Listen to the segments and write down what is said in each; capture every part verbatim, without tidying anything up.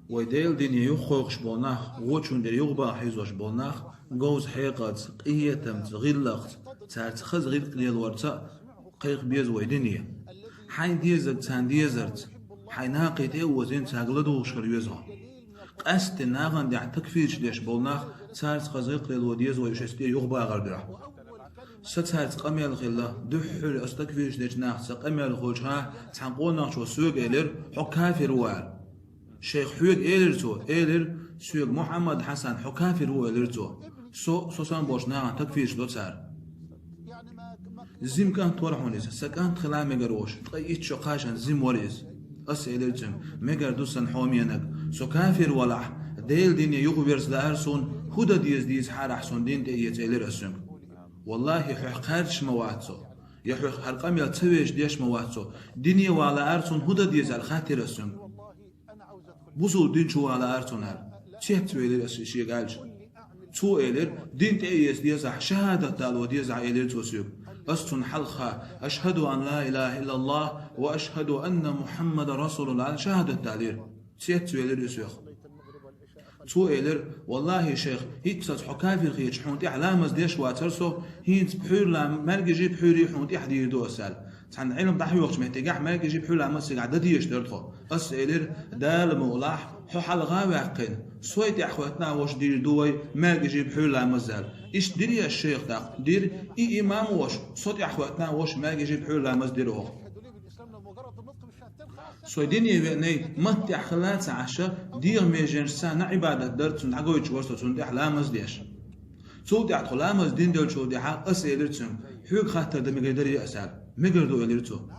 Вай Делан дине юхакхойкхуш болу нах, вочун тӀера юхабаха хьийзош болу нах, говза хьекъалца, къинхетамца, гӀиллакхца, цаьрца хаза гӀиллакх лелорца а кхайкха беза вай дине. Хьайн дезарг царна дезарца, хьайн накхий тӀе а озийна, цаьрга ладугӀуш хила веза хьо. Къаьсттина нахана тӀехь такфираш деш болу нах, цаьрца хаза гӀиллакх лело деза вай уьш эс тӀе юхабахар дуьхьа. Сан цаьрца къамел хилла, дуьххьара аса такфираш дечу нахаца къамел хуьлучу хьан цхьана къонахчо соьга элира: «Хьо кафир ву», – аьлла. Шайх, хьоьга элира цо, элира: «Соьга, Мухьаммад Хьасан, хьо кафир ву», – элира цо. «Со, со санна болчу нахана такфираш до цара». Жима кӀант вара хьуна иза, сан кӀант хила мегар волуш, ткъе итт шо кхачанза жима вара иза. Аса элира цуьнга: «Мегар ду, сан хьоменаг, со кафир валахь, Делан дине юхаверза лаьара суна, хӀун дан деза дийцахьара ахь суна дин тӀе эца», – элира аса цуьнга. «Валлахи, хьох кхаьрдаш ма вац со, я хьох хӀара къамел ца везаш деш ма вац со, дине вала лаьара суна хӀун дан деза», – аьлла, хаьттира аса цуьнга. «Бусулба дин чу вала лаьара суна», – аьлла, цецвелира аса шега аьлча. Цо элира: «Дин тӀе а эца дезахь, шахӀадат дало дезахь», – элира цо соьга. Аса цунна хьалха: «Ашхаду ан ла илаха иллаллах ва ашхаду анна Мухьаммадан расулуллах», – аьлла, шахӀадат далийра. Цецвелира иза соьх. Цо элира: «Валлахи, шайх, хӀинццалц хьо кафир хеташ, хьуна тӀехь ламаз деш вацара со, хӀинца пхьуьйра лам-, маьркӀажий пхьуьйрий хьуна тӀехь дийр ду аса», – аьлла. Цхьана Ӏилма дӀахьоьхучу меттигехь маьркӀажий пхьуьйра ламаз цигахь дан дезаш дара тхо. Аса элира: «Дала мукълахь, хьо хьалха а ваьккхина, сой тӀехь хӀоьттина а волуш дийр ду вай маьркӀажий пхьуьйра ламаз», – аьлла. Иштта дирий аса шайх тӀаккха? Дира, и имам а волуш, со тӀехь хӀоьттина а волуш маьркӀажий пхьуьйра ламаз дира оха. Со дине веанарг матта тӀехь хилла а ца Ӏаш, дегӀан меженашца царна Ӏибадат дар цунна дӀагойтуш вара со цунна тӀехь ламаз деш. Цул тӀаьхьа тхо ламаз дина деллачул тӀаьхьа аса элира цуьнга: «Хьоьга хаттар дан мегар дарий аса?» – аьлла. «Мегар ду», – элира цо.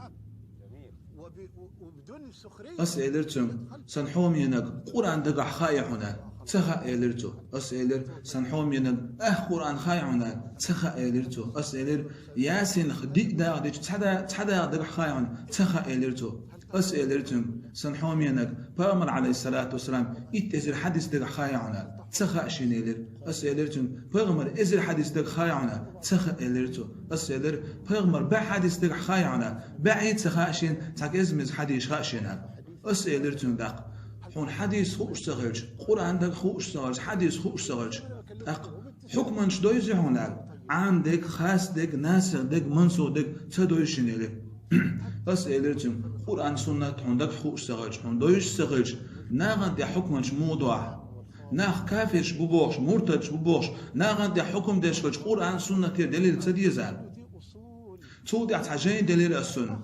Аса элира цуьнга: «Сан хьоменаг, Къуръан дагахь хаьий хьуна?» – аьлла. «Ца хаьа», – элира цо. Аса элира: «Сан хьоменаг, ах Къуръан хаьий хьуна?» – аьлла. «Ца хаьа», – элира цо. Аса элира: «Ясинах диъ дакъа дича цхьа да-, цхьа дакъа дагахь хаьий хьуна?» – «Ца хаьа», – элира цо. Аса элира цуьнга: «Сан хьоменаг, пайхамар, алейхиссалату вассалам, итт эзар хьадис дагахь хаьий хьуна?» – аьлла. «Ца хаьа шена», – элира. Аса элира цуьнга: «Пайхамар эзар хьадис дагахь хаьий хьуна?» – «Ца хаьа», – элира цо. Аса элира: «Пайхамар бӀе хьадис дагахь хаьий хьуна?» – «БӀе а ца хаьа шена, цхьа кӀеззиг-мезиг хьадисаш хаьа шена», – аьлла. Аса элира цуьнга тӀаккха: «Хьуна хьадис хууш ца хилча, Къуръан дагахь хууш ца хилча, хьадис хууш ца хилча, тӀаккха хьукманаш довзий хьуна?» – аьлла. «Ӏам дерг, хас дерг, насих дерг, мансух дерг ца довзу шена», – элира. Аса элира цуьнга: «Къуръан, суннат хьуна дагахь хууш ца хилча, хьуна довзуш ца хилча, нахана тӀехь хьукманаш муха до ахь? Нах кафирш бу бохуш, муртадаш бу бохуш, нахана тӀехь хьукам деш хилча, Къуръан, суннатера делил ца деза?» – аьлла. Цул тӀаьхьа цхьа жайна делира аса цунна.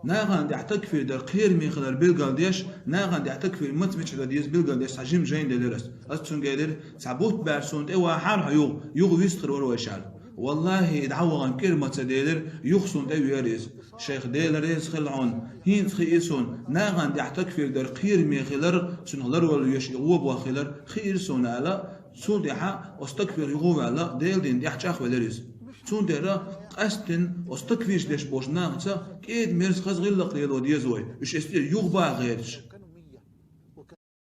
Нахана тӀехь такфир дар кхераме хилар билгалдеш, нахана тӀехь такфир маца мичахь дан деза билгалдеш цхьа жима жайна делира аса. Аса цуьнга элира: «Цхьа бутт баьрса суна тӀе вахьара хьо юха, юха вистхир вара вай ша». «Валлахи, и дӀавахана кӀира ма ца делира, юха суна тӀе веара иза». «Шайх, Дела реза хила хьуна, хӀинца хиира суна, нахана тӀехь такфир дар кхераме хилар, цунах ларвала веш и гӀо боху хилар хиира суна», – аьлла. Цул тӀаьхьа аса такфир юха а ваьлла, Делан дин тӀехь чӀагӀвелира иза. Цундела къаьсттина аса такфираш деш болчу нахаца кӀеда-мерза хаза гӀиллакх лело деза вай, уьш эс тӀера юхабаха гӀерташ.